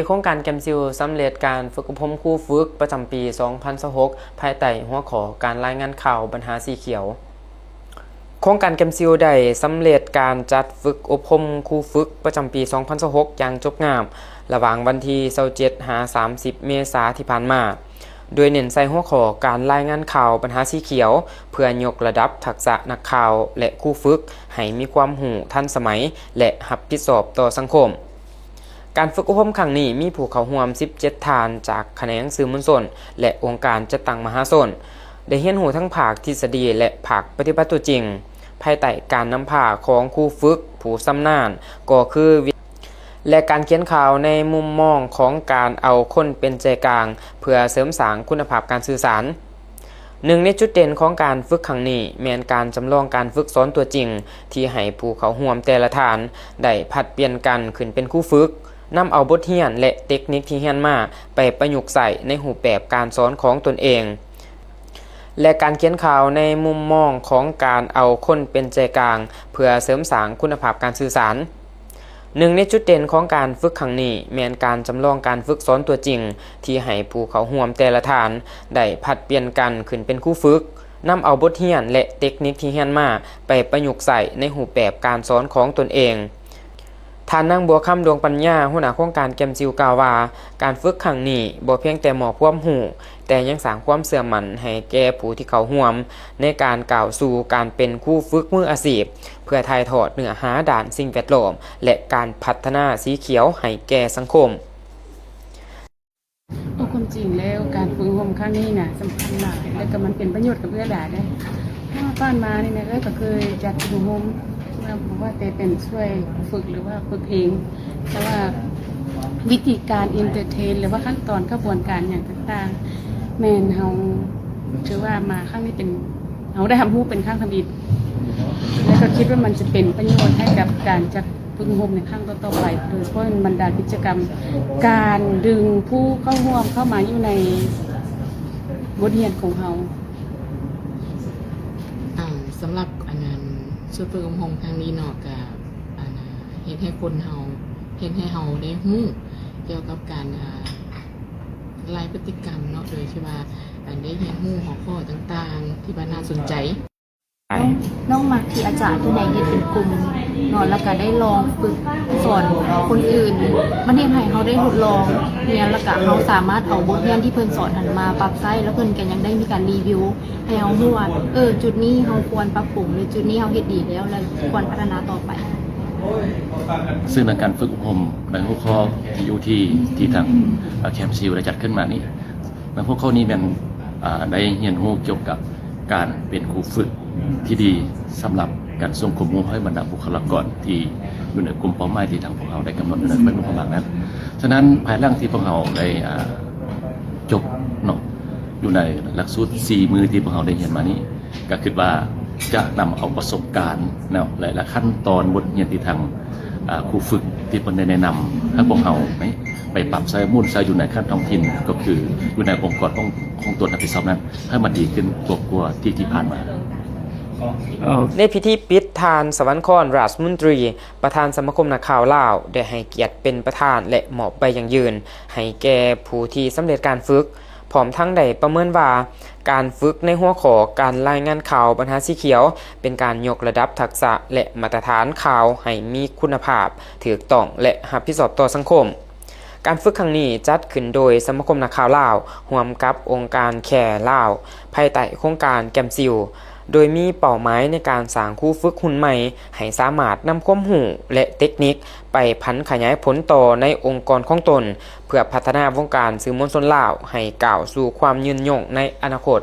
ໂຄງການແກມຊິວສຳເລັດການຝຶກອົບຮົມຄູຝຶກປະຈຳປີສອງພັນຊາວຫົກ ພາຍໃຕ້ຫົວຂໍ້ການລາຍງານຂ່າວບັນຫາສີຂຽວ. ໂຄງການແກມຊິວໄດ້ສຳເລັດການຈັດຝຶກອົບຮົມຄູຝຶກປະຈຳປີສອງພັນຊາວຫົກ ຢ່າງຈົບງາມ ລະຫວ່າງວັນທີຊາວເຈັດ ຫາ ສາມສິບ ເມສາທີ່ຜ່ານມາ, ໂດຍເນັ້ນໃສ່ຫົວຂໍ້ການລາຍງານຂ່າວບັນຫາສີຂຽວ ເພື່ອຍົກລະດັບທັກສະນັກຂ່າວ ແລະ ຄູຝຶກໃຫ້ມີຄວາມຮູ້ທັນສະໄໝ ແລະ ຮັບຜິດຊອບຕໍ່ສັງຄົມ. ການຝຶກອົບຮົມຄັ້ງນີ້ມີຜູ້ເຂົ້າຮ່ວມສິບເຈັດທ່ານ ຈາກຂະແໜງສື່ມວນຊົນ ແລະ ອົງການຈັດຕັ້ງມະຫາຊົນ, ໄດ້ຮຽນຮູ້ທັງພາກທິດສະດີ ແລະ ພາກປະຕິບັດຕົວຈິງ, ພາຍໃຕ້ການນຳພາຂອງຄູຝຶກຜູ້ຊຳນານ ກໍຄື ແລະ ການຂຽນຂ່າວໃນມຸມມອງຂອງການເອົາຄົນເປັນໃຈກາງ ເພື່ອເສີມສ້າງຄຸນນະພາບການສື່ສານ. ໜຶ່ງໃນຈຸດເດັ່ນຂອງການຝຶກຄັ້ງນີ້ ແມ່ນການຈຳລອງການຝຶກສອນຕົວຈິງ ທີ່ໃຫ້ຜູ້ເຂົ້າຮ່ວມແຕ່ລະທ່ານໄດ້ຜັດປ່ຽນກັນຂຶ້ນເປັນຄູຝຶກ, ນຳເອົາບົດຮຽນ ແລະ ເຕັກນິກທີ່ຮຽນມາໄປປະຍຸກໃຊ້ໃນຮູບແບບການສອນຂອງຕົນເອງ ແລະ ການຂຽນຂ່າວໃນມຸມມອງຂອງການເອົາຄົນເປັນໃຈກາງ ເພື່ອເສີມສ້າງຄຸນນະພາບການສື່ສານ. ໜຶ່ງໃນຈຸດເດັ່ນຂອງການຝຶກຄັ້ງນີ້ ແມ່ນການຈຳລອງການຝຶກສອນຕົວຈິງ ທີ່ໃຫ້ຜູ້ເຂົ້າຮ່ວມແຕ່ລະທ່ານໄດ້ຜັດປ່ຽນກັນຂຶ້ນເປັນຄູຝຶກ, ນຳເອົາບົດຮຽນ ແລະ ເຕັກນິກທີ່ຮຽນມາໄປປະຍຸກໃຊ້ໃນຮູບແບບການສອນຂອງຕົນເອງ. ທ່ານນາງ ບົວຄຳ ດວງປັນຍາ ຫົວໜ້າໂຄງການແກມຊິວ ກ່າວວ່າ ການຝຶກຄັ້ງນີ້ບໍ່ພຽງແຕ່ມອບຄວາມຮູ້, ແຕ່ຍັງສ້າງຄວາມເຊື່ອໝັ້ນໃຫ້ແກ່ຜູ້ທີ່ເຂົ້າຮ່ວມ ໃນການກ້າວສູ່ການເປັນຄູຝຶກມືອາຊີບ ເພື່ອຖ່າຍທອດເນື້ອຫາດ້ານສິ່ງແວດລ້ອມ ແລະ ການພັດທະນາສີຂຽວໃຫ້ແກ່ສັງຄົມ. ເອົາຄວາມຈິງແລ້ວ ການຝຶກອົບຮົມຄັ້ງນີ້ນະສຳຄັນຫຼາຍ ແລ້ວກໍມັນເປັນປະໂຫຍດກັບເອື້ອຍຫຼາຍເດ້. ເພາະວ່າຜ່ານມານີ້ນະ ເອື້ອຍກໍເຄີຍຈັດຝຶກອົບຮົມ ເມື່ອບໍ່ວ່າແຕ່ເປັນຊ່ວຍຝຶກ ຫຼືວ່າຝຶກເອງ, ແຕ່ວ່າວິທີການເອັນເຕີເທນ ຫຼືວ່າຂັ້ນຕອນຂະບວນການຫຍັງຕ່າງໆ ແມ່ນເຮົາຖືວ່າມາຄັ້ງນີ້ເປັນ ເຮົາໄດ້ຮັບຮູ້ເປັນຄັ້ງທຳອິດ ແລ້ວກໍຄິດວ່າມັນຈະເປັນປະໂຫຍດໃຫ້ກັບການຈັດຝຶກອົບຮົມໃນຄັ້ງຕໍ່ໆໄປ ໂດຍສະເພາະບັນດາກິດຈະກຳການດຶງຜູ້ເຂົ້າຮ່ວມເຂົ້າມາຢູ່ໃນບົດຮຽນຂອງເຮົາ. ອ່າ ສຳລັບອັນນັ້ນ ຊຸດຝຶກອົບຮົມຄັ້ງນີ້ເນາະ ກະອັນນ່າ ເຮັດໃຫ້ຄົນເຮົາ ເຮັດໃຫ້ເຮົາໄດ້ຮູ້ກ່ຽວກັບການ ອ່າ ລາຍພຶດຕິກຳເນາະ ໂດຍທີ່ວ່າ ອັນ ໄດ້ຮຽນຮູ້ຫົວຂໍ້ຕ່າງໆ ທີ່ວ່າໜ້າສົນໃຈ. ນ້ອງ ນ້ອງມັກທີ່ອາຈານຕົວໃດເຮັດເປັນກຸ່ມເນາະ ແລ້ວກະໄດ້ລອງຝຶກສອນຄົນອື່ນ ມັນເຮັດໃຫ້ເຮົາໄດ້ທົດລອງຮຽນ ແລ້ວກະເຮົາສາມາດເອົາບົດຮຽນທີ່ເພິ່ນສອນຫັ້ນມາປັບໃຊ້ ແລ້ວເພິ່ນກະຍັງໄດ້ມີການຣີວິວ ໃຫ້ເຮົາຮູ້ວ່າ ເອີ ຈຸດນີ້ເຮົາຄວນປັບປຸງ ຫຼື ຈຸດນີ້ເຮົາເຮັດດີແລ້ວ ແລະ ຄວນພັດທະນາຕໍ່ໄປ. ຊຶ່ງໃນການຝຶກອົບຮົມໃນຫົວຂໍ້ ທີ ໂອ ທີ ທີ່ທາງ ເອີ ແຄມຊິວໄດ້ຈັດຂຶ້ນມານີ້ ໃນຫົວຂໍ້ນີ້ແມ່ນ ອາ ໄດ້ຮຽນຮູ້ກ່ຽວກັບການເປັນຄູຝຶກທີ່ດີ ສຳລັບການສົ່ງຄວາມຮູ້ໃຫ້ບັນດາບຸກຄະລາກອນທີ່ຢູ່ໃນກຸ່ມເປົ້າໝາຍທີ່ທາງພວກເຮົາໄດ້ກຳນົດຢູ່ໃນແຜນງບປະມານນັ້ນ. ສະນັ້ນ ພາຍຫຼັງທີ່ພວກເຮົາໄດ້ ອາ ຈົບເນາະ ຢູ່ໃນຫຼັກສູດສີ່ມື້ທີ່ພວກເຮົາໄດ້ຮຽນມານີ້ ກໍຄິດວ່າຈະນຳເອົາປະສົບການເນາະ ແລະ ແລະ ຂັ້ນຕອນບົດຮຽນທີ່ທາງ ອາ ຄູຝຶກທີ່ເພິ່ນໄດ້ແນະນຳໃຫ້ພວກເຮົາໄປ ໄປປັບໃຊ້ໝູນໃຊ້ຢູ່ໃນຂັ້ນທ້ອງຖິ່ນ ກໍຄືຢູ່ໃນອົງກອນຂອງ ຂອງຕົນຮັບຜິດຊອບນັ້ນ ໃຫ້ມັນດີຂຶ້ນກວ່າ ກວ່າທີ່ ທີ່ຜ່ານມາ. ໃນພິທີປິດ ທ່ານ ສະຫວັນຄອນ ຣາດສະມົນຕີ ປະທານສະມາຄົມນັກຂ່າວລາວ ໄດ້ໃຫ້ກຽດເປັນປະທານ ແລະ ມອບໃບຢັ້ງຢືນໃຫ້ແກ່ຜູ້ທີ່ສຳເລັດການຝຶກ. ພ້ອມທັງໄດ້ປະເມີນວ່າ ການຝຶກໃນຫົວຂໍ້ການລາຍງານຂ່າວບັນຫາສີຂຽວ ເປັນການຍົກລະດັບທັກສະ ແລະ ມາດຕະຖານຂ່າວໃຫ້ມີຄຸນນະພາບ, ຖືກຕ້ອງ ແລະ ຮັບຜິດຊອບຕໍ່ສັງຄົມ. ການຝຶກຄັ້ງນີ້ຈັດຂຶ້ນໂດຍສະມາຄົມນັກຂ່າວລາວ ຮ່ວມກັບອົງການແຄລາວ ພາຍໃຕ້ໂຄງການແກມຊິວ ໂດຍມີເປົ້າໝາຍໃນການສ້າງຄູຝຶກຮຸ່ນໃໝ່ ໃຫ້ສາມາດນຳຄວາມຮູ້ ແລະ ເຕັກນິກໄປຜັນຂະຫຍາຍຜົນຕໍ່ໃນອົງກອນຂອງຕົນ ເພື່ອພັດທະນາວົງການສື່ມວນຊົນລາວໃຫ້ກ້າວສູ່ຄວາມຍືນຍົງໃນອະນາຄົດ.